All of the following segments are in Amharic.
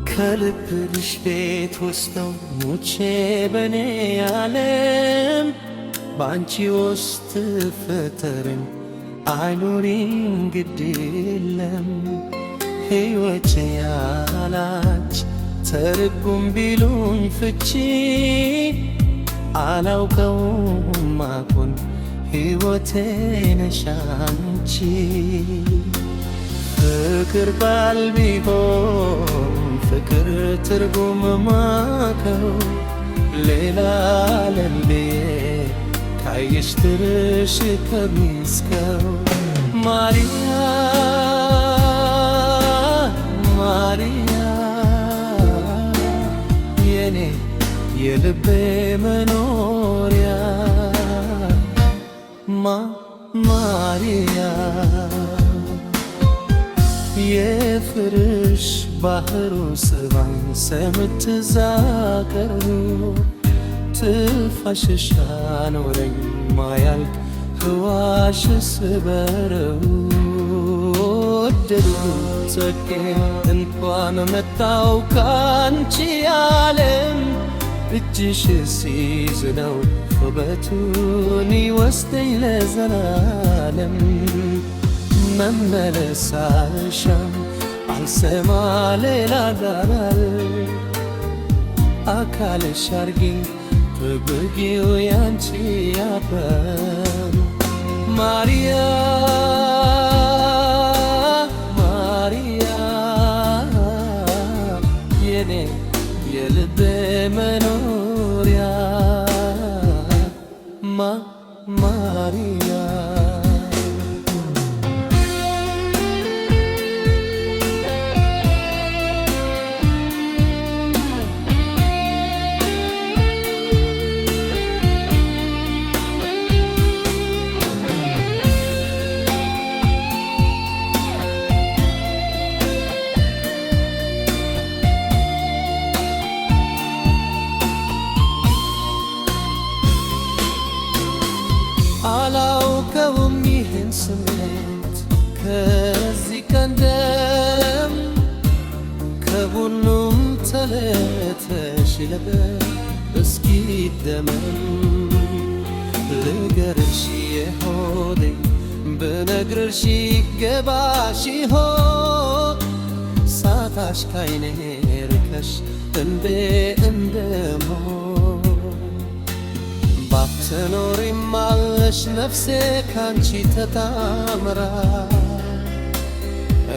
ከልብሽ ቤት ወስደው ሙቼ በኔ ዓለም በአንቺ ውስጥ ፍጠርን አይኑሪን ግድ የለም። ሕይወቴ ያላንቺ ትርጉም ቢሉኝ ፍቺ አላውቀውም አሁን ሕይወቴ ነሽ አንቺ። ፍቅር ባል ቢሆን ፍቅር ትርጉም ማከው ሌላ ዓለም ብዬ ካየሽ ትርሽ ከሚስከው ማርያ ማርያ የኔ የልቤ መኖሪያ ማ ማርያ የፍርሽ ባህሩ ስባኝ ሰምትዛቀሩ ትንፋሽሽ አኖረኝ ማያልቅ ህዋሽ ስበረው ወደዱ ጸቄ እንኳን መጣው ካንቺ ዓለም እጅሽ ሲይዝ ነው ውበቱን ይወስደኝ ለዘላለም። መመለስ አልሻም አልሰማ ሌላ ዳራል አካልሽ አርጊኝ ጥብጊው ያንቺ ያበም ማርያ ማርያ የኔ የልቤ መኖሪያ ማ ማርያ። አላውቀውም ይህን ስሜት ከዚህ ቀደም ከሁሉም ተለተሽ ልበል እስኪ ደመም ልገርሽ የሆዴ ብነግርሽ ይገባሽ ይሆን ሳታሽ ካይኔ ርከሽ እንዴ እንደምሆን ባትኖሪም አለሽ ነፍሴ ካንቺ ተጣምራ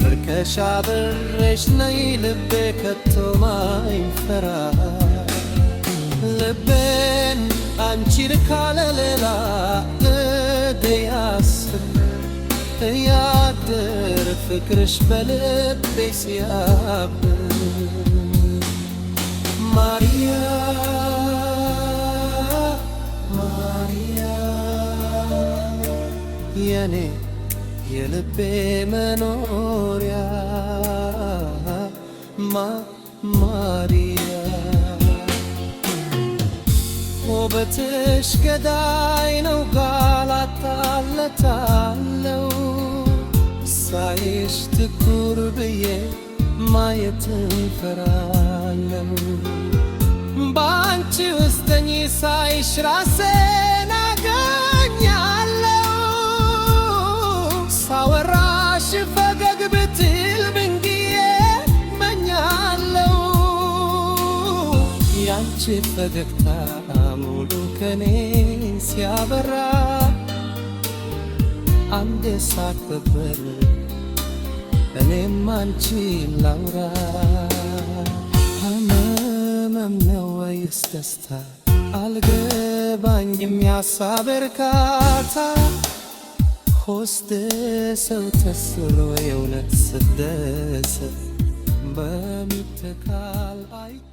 ርከሽ አብሬሽ ነይ ልቤ ከቶ ማይፈራ ልቤን አንቺ ካለ ሌላ ያስብ እያደር ፍቅርሽ በልቤ ሲያብብ ማርያ ማርያ የኔ የልቤ መኖሪያ ማ ማርያ ውበትሽ ገዳይ ነው ጋላታለታለው ሳይሽ ትኩር ብዬ ማየትን ፈራለው በአንቺ ውስጠኝ ሳይሽ ራሴን አገኛለው ሳወራሽ ፈገግ ብትል ምንጊዬ መኛለው ያንቺ ፈገግታ ሙሉ ከኔ ሲያበራ አንድ ሳቅ ነበር እኔም አንቺን ላውራ ህመም ነው ወይስ ደስታ አልገባኝም ያሳብ እርካታ ሆስት ሰው ተስሎ የእውነት ስደሰት በሚተካል አይቻ